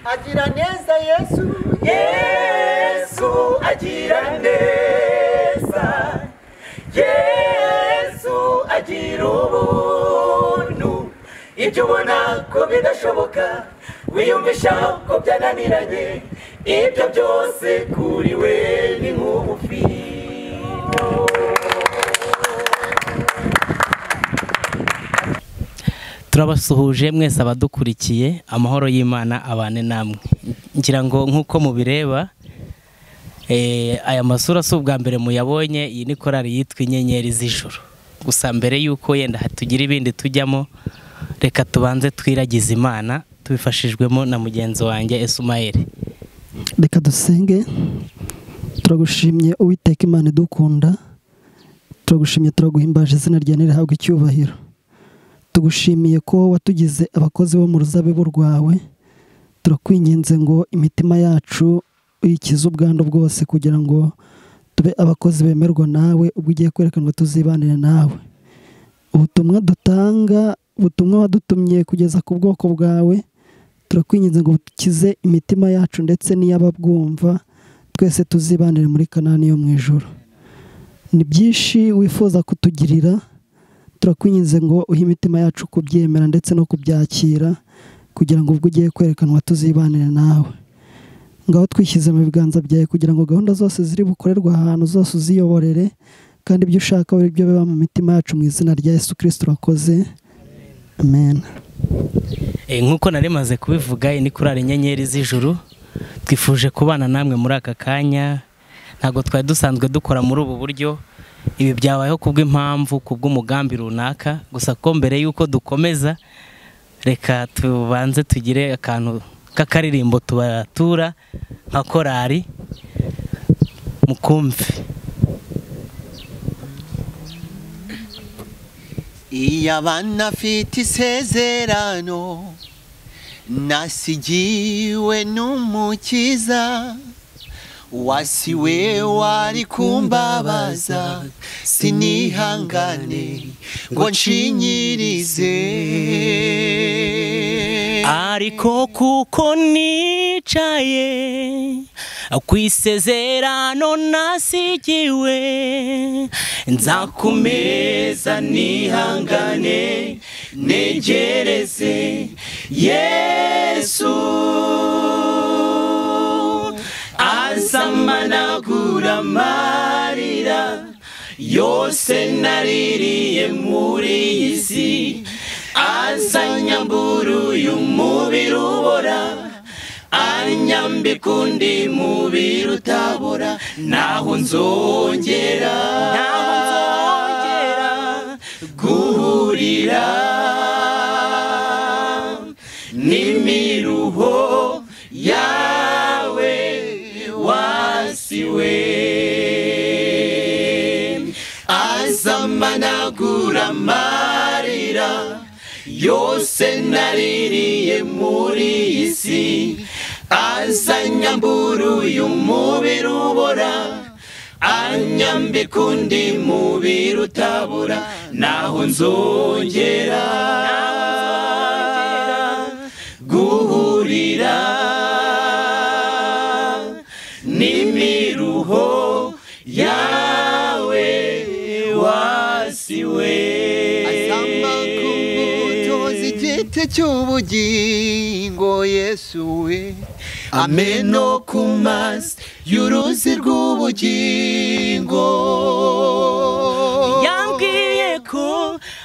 Agira neza Yesu, Yesu agira neza, Yesu agira ubuntu. Ibyo ubona ko bidashoboka wiyumvisha ko byananiranye, ibyo byose kuri we ni nk'ubufino. Turabasuhuje mwese abadukurikiye, amahoro y'Imana abane namwe. Ngira ngo nkuko mubireba aya masura si ubwa mbere muyabonye. Iyi ni korali yitwa Inyenyeri z'Ijuru. Gusa mbere yuko yenda hatugira ibindi tujyamo, reka tubanze twiragize Imana tubifashijwemo na mugenzi wanjye Esumayeli. Reka dusenge. Turagushimye Uwiteka Imana idukunda, turagushimye, turaguhimbaje, izina ryawe rihabwe icyubahiro. Tugushimiye ko watugize abakozi bo mu ruzabibu rwawe. Turakwinginze ngo imitima yacu uyikize ubwandu bwose, kugira ngo tube abakozi bemerwa nawe, ubwo ugiye kwerekanwa tuzibanire nawe. Ubutumwa dutanga, ubutumwa wadutumye kugeza ku bwoko bwawe, turakwinginze ngo ukize imitima yacu ndetse n'iy'ababwumva, twese tuzibanire muri Kanani yo mu ijuru. Ni byinshi wifuza kutugirira, turakwinginze ngo uhe imitima yacu kubyemera ndetse no kubyakira, kugira ngo ubwo ugiye kwerekanwa tuzibanire nawe. Ngaho twishyize mu biganza byawe, kugira ngo gahunda zose ziri bukorerwa ahantu zose uziyoborere, kandi ibyo ushaka buri byo biba mu mitima yacu, mu izina rya Yesu Kristo urakoze, amen. Nkuko nari maze kubivuga, ni korali Inyenyeri z'Ijuru. Twifuje kubana namwe muri aka kanya. Ntabwo twari dusanzwe dukora muri ubu buryo, ibi byabayeho kubw'impamvu, kubw'umugambi runaka. Gusa ko mbere yuko dukomeza, reka tubanze tugire akantu k'akaririmbo tubatura nka korali, mukumve. Iyo abana afite isezerano nasigiwe n'Umukiza, wasiwe wari kumbabaza, sinihangane ngo nshinyirize. Ariko kuko nicaye ku isezerano nasigiwe, nzakomeza nihangane negereze Yesu. Azamanagura amarira yose naririye muri iyi si, azanyambura uyu mubiri ubora, anyambika undi mubiri utabora. Naho nzongera guhurira n'imiruho yawe wasiwe. Azamanagura amarira yose naririye muri iyi si, azanyambura uyu mubiri ubora, anyambika undi mubiri utabora. Naho nzongera guhurira n'imiruho yawe wasiwe. Azamba ku mbuto z'igiti cy'ubugingo Yesu we, ameno ku mazi y'uruzi rw'ubugingo. Yambwiye ko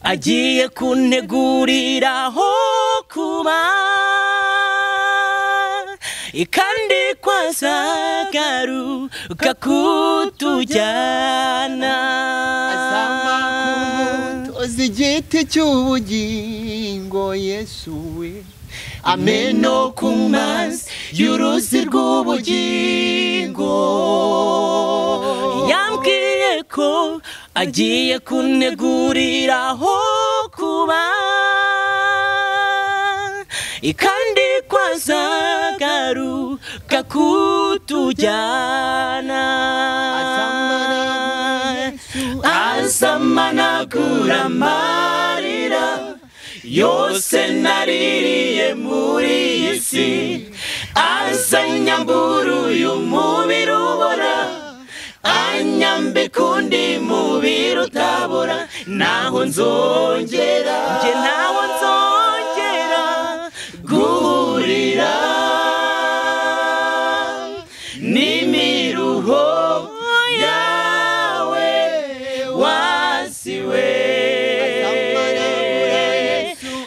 agiye kuntegurira aho kuba, kandi ko azagaruka kutujyana. Azamba ku mbuto z'igiti cy'ubugingo Yesu we, ameno ku mazi y'uruzi rw'ubugingo. Yambwiye ko agiye kuntegurira aho kuba, kandi ko azagaruka kutujyana. Azamanagura amarira yose naririye muri iyi si, Anyambika undi mubiri utabora, naho nzongera, njye ntaho nzongera guhurira n'imiruho yawe wasiwe.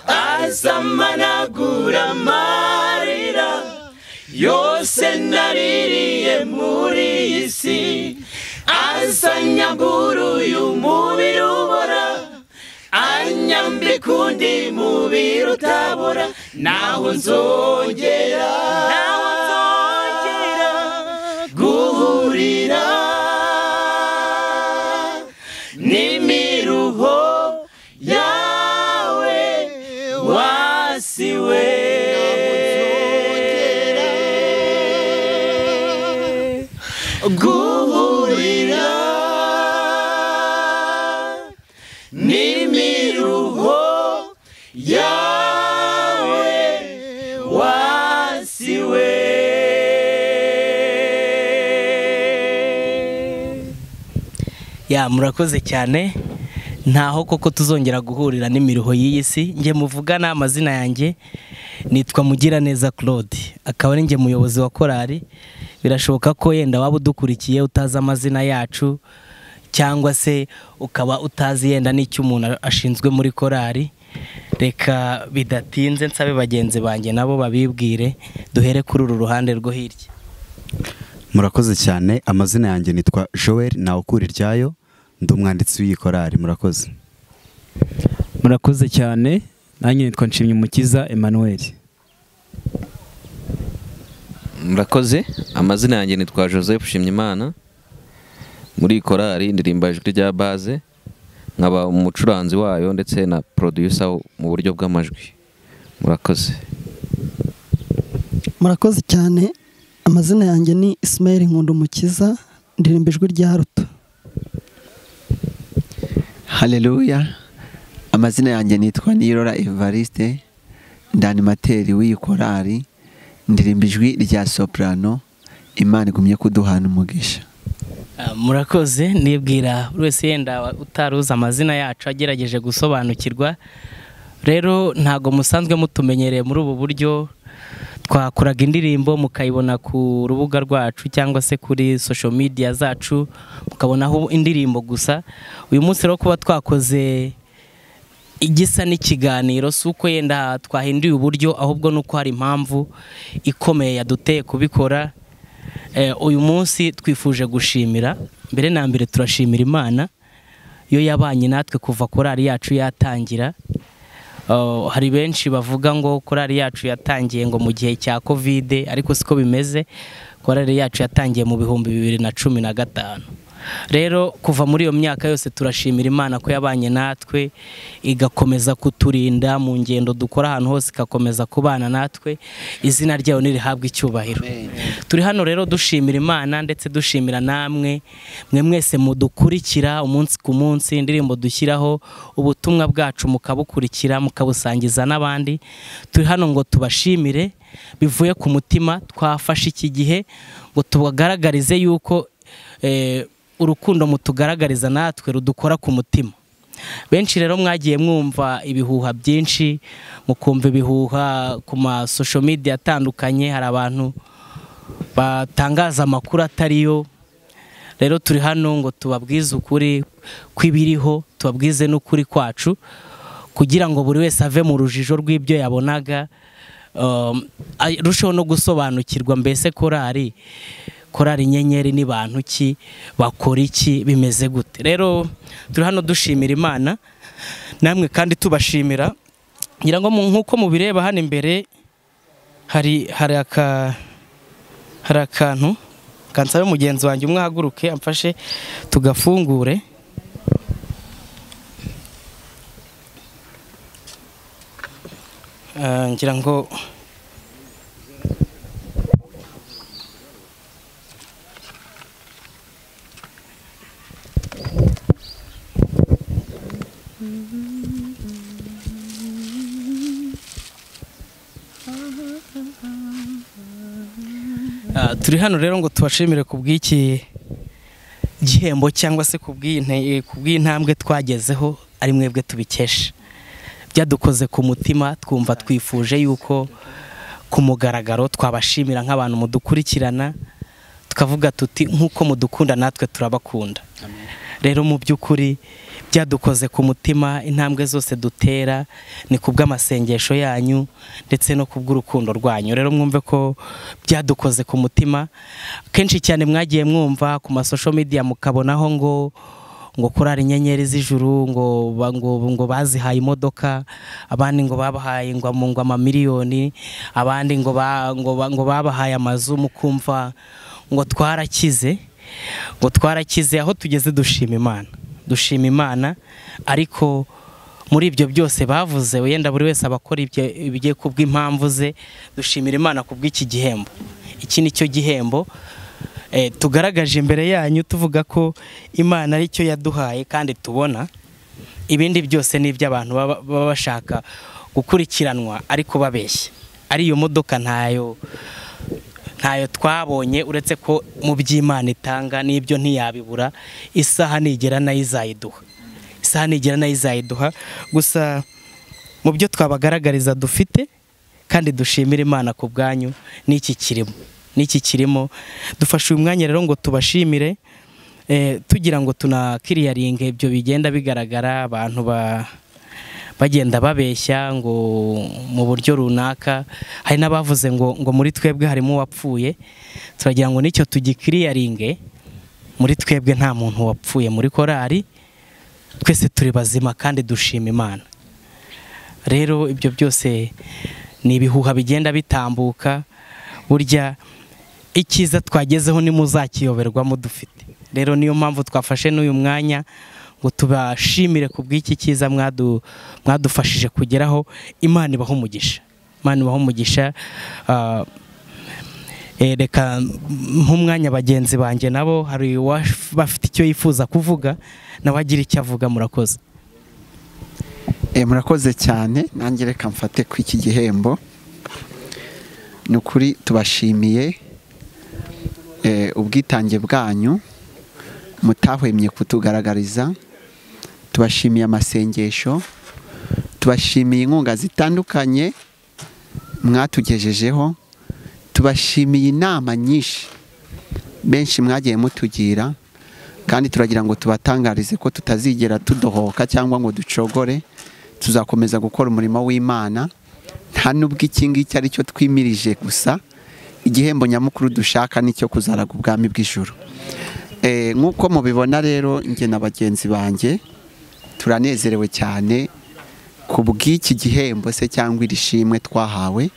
Azamanagura amarira yose naririye muri iyi si, azanyambura uyu mubiri ubora, anyambika undi mubiri utabora, naho nzongera, naho nzongera guhurira n'imiruho yawe wasiwe. Guhurira n'imiruho yawe wasiwe. Ya, murakoze cyane. Ntaho koko tuzongera guhurira n'imiruho y'iyi si. Njye muvugana amazina yanjye nitwa Mugiraneza Claude, akaba ari njye muyobozi wa korali. Birashoboka ko yenda waba udukurikiye utazi amazina yacu, cyangwa se ukaba utazi yenda n'icyo umuntu ashinzwe muri korali. Reka bidatinze nsabe bagenzi banjye nabo babibwire, duhere kuri uru ruhande rwo hirya. Murakoze cyane. Amazina yanjye nitwa Joel Nawukuriryayo, ndi umwanditsi w'iyi korali. Murakoze. Murakoze cyane. Nanjye nitwa Nshimyumukiza Emmanuel. Murakoze. Amazina yanjye nitwa Joseph Nshimyimana. Muri korali ndirimba ijwi rya baze, nkaba umucuranzi wayo ndetse na producer mu buryo bw'amajwi. Murakoze. Murakoze cyane. Amazina yanjye ni Ismael Nkundumukiza, ndirimba ijwi rya ruto. Haleluya. Amazina yanjye nitwa Nirora Evariste, ndi animateri w'iyi korali, ndirimba ijwi rya soprano. Imana igumye kuduhana umugisha. Murakoze. Nibwira buri wese yenda utaruzi amazina yacu agerageje gusobanukirwa. Rero ntago musanzwe mutumenyereye muri ubu buryo. Twakoraga indirimbo mukayibona ku rubuga rwacu cyangwa se kuri social media zacu, mukabonaho indirimbo gusa. Uyu munsi rero kuba twakoze igisa n'ikiganiro, si uko yenda twahinduye uburyo, ahubwo nuko hari impamvu ikomeye yaduteye kubikora. Uyu munsi twifuje gushimira, mbere na mbere turashimira Imana yo yabanye natwe kuva korali yacu yatangira. Hari benshi bavuga ngo korali yacu yatangiye ngo mu gihe cya Covid, ariko siko bimeze. Korali yacu yatangiye mu 2015. Rero kuva muri iyo myaka yose turashimira Imana ko yabanye natwe, igakomeza kuturinda mu ngendo dukora ahantu hose, igakomeza kubana natwe. Izina ryayo nirihabwe icyubahiro. Turi hano rero dushimira Imana ndetse dushimira namwe mwe mwese mudukurikira umunsi ku munsi, indirimbo dushyiraho, ubutumwa bwacu mukabukurikira, mukabusangiza n'abandi. Turi hano ngo tubashimire bivuye ku mutima. Twafashe iki gihe ngo tubagaragarize yuko urukundo mutugaragariza natwe rudukora ku mutima. Benshi rero mwagiye mwumva ibihuha byinshi, mukumva ibihuha ku ma social media atandukanye, hari abantu batangaza amakuru atariyo. Rero turi hano ngo tubabwize ukuri kw'ibiriho, tubabwize n'ukuri kwacu, kugira ngo buri wese ave mu rujijo rw'ibyo yabonaga, arusheho no gusobanukirwa mbese korali inyenyeri ni bantu ki, bakora iki, bimeze gute. Rero turi hano dushimira Imana namwe kandi tubashimira. Ngira ngo nkuko mubireba hano imbere hari akantu kansabe mugenzi wanjye umwe ahaguruke amfashe tugafungure. Ngira ngo turi hano rero ngo tubashimire ku bw'iki gihembo cyangwa se kubw'iyi ntambwe twagezeho ari mwebwe tubikesha. Byadukoze ku mutima, twumva twifuje yuko ku mugaragaro twabashimira nk'abantu mudukurikirana, tukavuga tuti nk'uko mudukunda natwe turabakunda. Rero mu by'ukuri byadukoze ku mutima, intambwe zose dutera ni kubw'amasengesho yanyu ndetse no kubw'urukundo rwanyu. Rero mwumve ko byadukoze ku mutima. Kenshi cyane mwagiye mwumva ku ma social media mukabonaho ngo korari Inyenyeri z'Ijuru ngo bazihaye imodoka, abandi ngo babahaye ngo amamiliyoni, abandi ngo babahaye amazu, mukumva ngo twarakize, ngo twarakize. Aho tugeze dushima Imana, dushima Imana. Ariko muri ibyo byose bavuze, wenda buri wese abakora ibyo kubw'impamvu ze, dushimira Imana kubw'iki gihembo. Iki nicyo gihembo tugaragaje imbere yanyu, tuvuga ko Imana ari cyo yaduhaye kandi tubona ibindi byose ni iby'abantu baba bashaka gukurikiranwa ariko babeshya. Ari iyo modoka ntayo twabonye, uretse ko mu by'Imana itanga n'ibyo ntiyabibura, isaha nigera nayo izayiduha, isaha nigera nayo izayiduha. Gusa mu byo twabagaragariza dufite kandi dushimira Imana ku bwanyu n'iki kirimo, n'iki kirimo. Dufashe uyu mwanya rero ngo tubashimire, tugira ngo tunakiriyaringe ibyo bigenda bigaragara abantu bagenda babeshya ngo mu buryo runaka. Hari n'abavuze ngo muri twebwe harimo uwapfuye. Turagira ngo nicyo tugikiriyaringe, muri twebwe nta muntu wapfuye muri korari, twese turi bazima kandi dushima Imana. Rero ibyo byose ni ibihuha bigenda bitambuka. Burya icyiza twagezeho nimuzakiyoberwamo dufite. Rero niyo mpamvu twafashe n'uyu mwanya ngo tubashimire kubw'iki cyiza mwadufashije kugeraho. Imana ibahe umugisha, Imana ibahe umugisha. Reka nk'umwanya bagenzi banjye nabo hari bafite icyo yifuza kuvuga nawe agira icyo avuga. Murakoze. Murakoze cyane. Nanjye reka mfate ku iki gihembo. Ni ukuri tubashimiye ubwitange bwanyu mutahwemye kutugaragariza, tubashimiye amasengesho, tubashimiye inkunga zitandukanye mwatugejejeho, tubashimiye inama nyinshi benshi mwagiye mutugira, kandi turagira ngo tubatangarize ko tutazigera tudohoka cyangwa ngo ducogore, tuzakomeza gukora umurimo w'Imana. Nta nubwo iki ngiki ari cyo twimirije gusa, igihembo nyamukuru dushaka nicyo kuzaraga ubwami bw'ijuru. Nk'uko mubibona rero, njye na bagenzi banjye turanezerewe cyane ku bw'iki gihembo se cyangwa iri shimwe twahawe.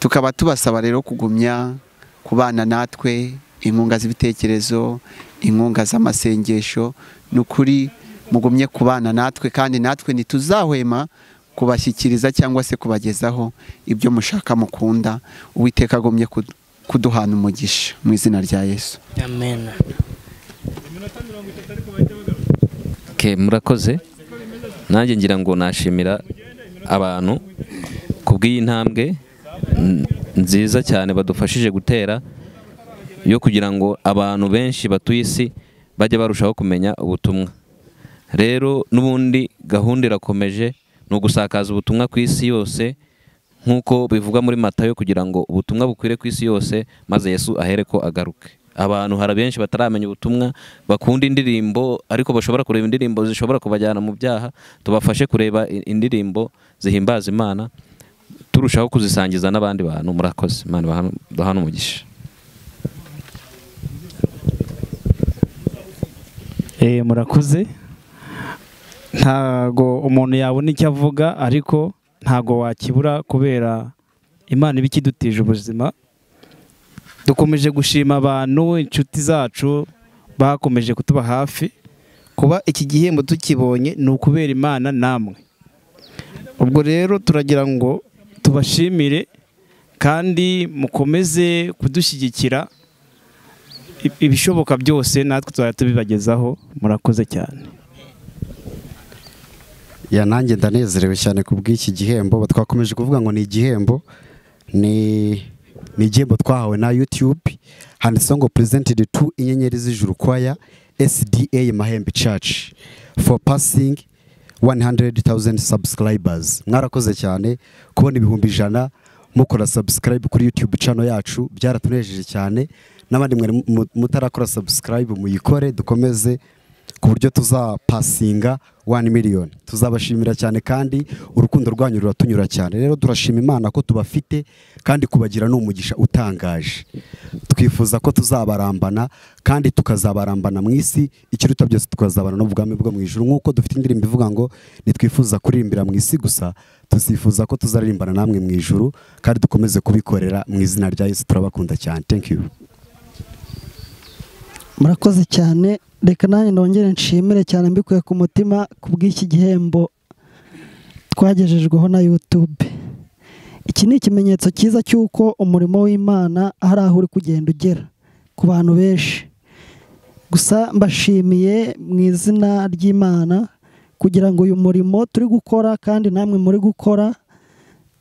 Tukaba tubasaba rero kugumya kubana natwe, inkunga z'ibitekerezo, inkunga z'amasengesho. Nukuri mugumye kubana natwe, kandi natwe ntituzahwema kubashyikiriza cyangwa se kubagezaho ibyo mushaka mukunda. Uwiteka agumye kuduhana umugisha mu izina rya Yesu. Amen. Murakoze. Nanjye ngira ngo nashimira abantu kubw'iyi ntambwe nziza cyane badufashije gutera yo kugira ngo abantu benshi batuye isi bajye barushaho kumenya ubutumwa. Rero n'ubundi gahunda irakomeje, ni ugusakaza ubutumwa ku isi yose nk'uko bivugwa muri Matayo, kugira ngo ubutumwa bukwire ku isi yose maze Yesu ahereko agaruke. Abantu hari benshi bataramenya ubutumwa, bakunda indirimbo ariko bashobora kureba indirimbo zishobora kubajyana mu byaha. Tubafashe kureba indirimbo zihimbaza Imana, turushaho kuzisangiza n'abandi bantu. Murakoze. Imana ibahe umugisha. Murakoze. Ntago umuntu yabona icyo avuga, ariko ntago wakibura kubera Imana ibikidutije ubuzima. Dukomeje gushima abantu, inshuti zacu bakomeje kutuba hafi. Kuba iki gihembo tukibonye ni ukubera Imana namwe. Ubwo rero turagira ngo tubashimire kandi mukomeze kudushyigikira, ibishoboka byose natwe tuzajya tubibagezaho. Murakoze cyane. Ya nanjye ndanezerewe cyane kubw'iki gihembo. Twakomeje kuvuga ngo ni igihembo, ni igihembo twahawe na YouTube. Handitseho ngo presented to Inyenyeri z'Ijuru Choir SDA Mahembe Church for passing 100,000 subscribers. Mwarakoze cyane kubona 100,000 mukora subscribe kuri YouTube channel yacu, byaratunejeje cyane. N'abandi mwari mutarakora subscribe muyikore, dukomeze ku buryo tuzapasinga 1 million. Tuzabashimira cyane kandi urukundo rwanyu ruratunyura cyane. Rero turashima Imana ko tubafite kandi kubagira n'umugisha utangaje. Twifuza ko tuzabarambana kandi tukazabarambana mu isi, ikiruta byose tukazabana n'ubwami bwo mu ijuru, nkuko dufite indirimbo ivuga ngo nitwifuza kuririmbira mu isi gusa, tuzifuza ko tuzaririmbana namwe mu ijuru, kandi dukomeze kubikorera mu izina rya Yesu. Turabakunda cyane. Thank you. Murakoze cyane. Reka nanjye ndongere nshimire cyane mbikuye ku mutima kubw'iki gihembo twagejejweho na YouTube. Iki ni ikimenyetso cyiza cy'uko umurimo w'Imana hari aho uri kugenda ugera ku bantu benshi. Gusa mbashimiye mu izina ry'Imana kugira ngo uyu murimo turi gukora kandi namwe muri gukora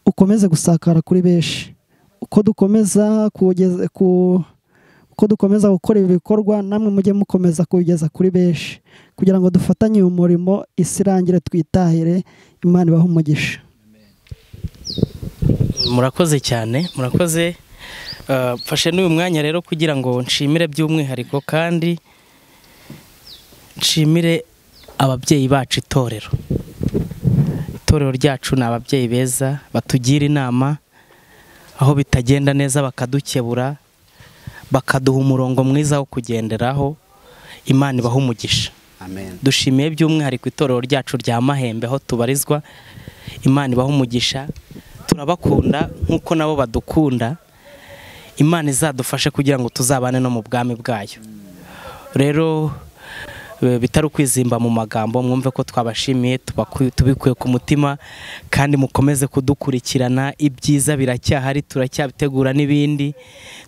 ukomeze gusakara kuri benshi. Uko dukomeza kugeza ku uko dukomeza gukora ibi bikorwa, namwe mujye mukomeza kubigeza kuri benshi kugira ngo dufatanye uyu murimo, isi irangire twitahire. Imana ibahe umugisha. Murakoze cyane, murakoze. Mfashe n'uyu mwanya rero kugira ngo nshimire by'umwihariko kandi nshimire ababyeyi bacu itorero. Itorero ryacu ni ababyeyi beza batugira inama aho bitagenda neza, bakadukebura, bakaduha umurongo mwiza wo kugenderaho. Imana ibahe umugisha. Amen. Dushimiye by'umwihariko itorero ryacu rya Mahembe aho tubarizwa. Imana ibahe umugisha. Turabakunda nkuko nabo badukunda. Imana izadufashe kugira ngo tuzabane no mu bwami bwayo. Rero bitari kwizimba mu magambo, mwumve ko twabashimiye, tubikuye ku mutima, kandi mukomeze kudukurikirana. Ibyiza biracyahari, turacyabitegura n'ibindi.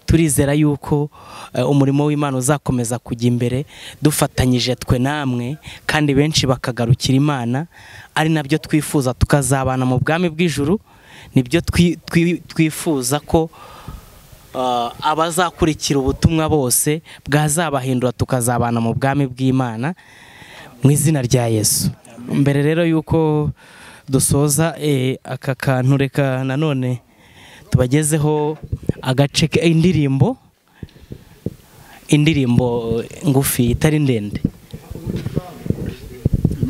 Turizera yuko umurimo w'Imana uzakomeza kujya imbere dufatanyije twe namwe, kandi benshi bakagarukira Imana, ari nabyo twifuza, tukazabana mu bwami bw'ijuru. Nibyo twifuza ko abazakurikira ubutumwa bose bwazabahindura, tukazabana mu bwami bw'Imana mu izina rya Yesu. Mbere rero yuko dusoza aka kantu, reka nanone tubagezeho agace indirimbo ngufi itari ndende.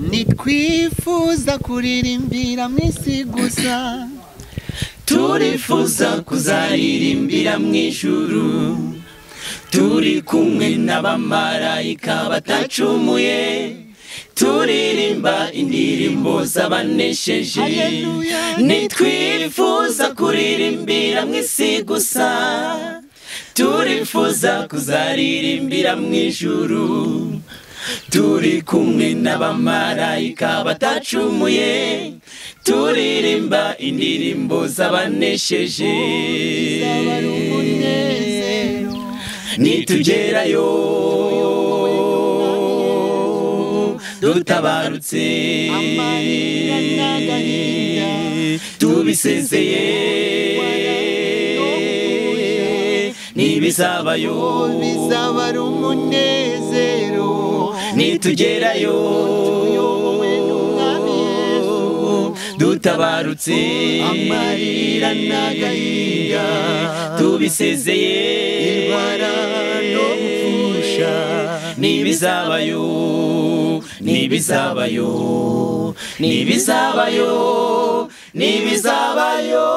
Nitwifuza kuririmbira mu isi gusa, turifuza kuzaririmbira mu ijuru, turi kumwe n'abamarayika batacumuye, turirimba indirimbo z'abanesheje. Nitwifuza kuririmbira mu isi gusa, turifuza kuzaririmbira mu ijuru, turi kumwe n'abamarayika batacumuye, turirimba indirimbo z'abanesheje. Nitugerayo dutabarutse, tubisezeye ntibizabayo, bizaba ari umunezero. Nitugerayo dutabarutse, amarira n'agahinda tubisezeye, indwara no gupfusha ntibizabayo, ntibizabayo, ntibizabayo, ntibizabayo.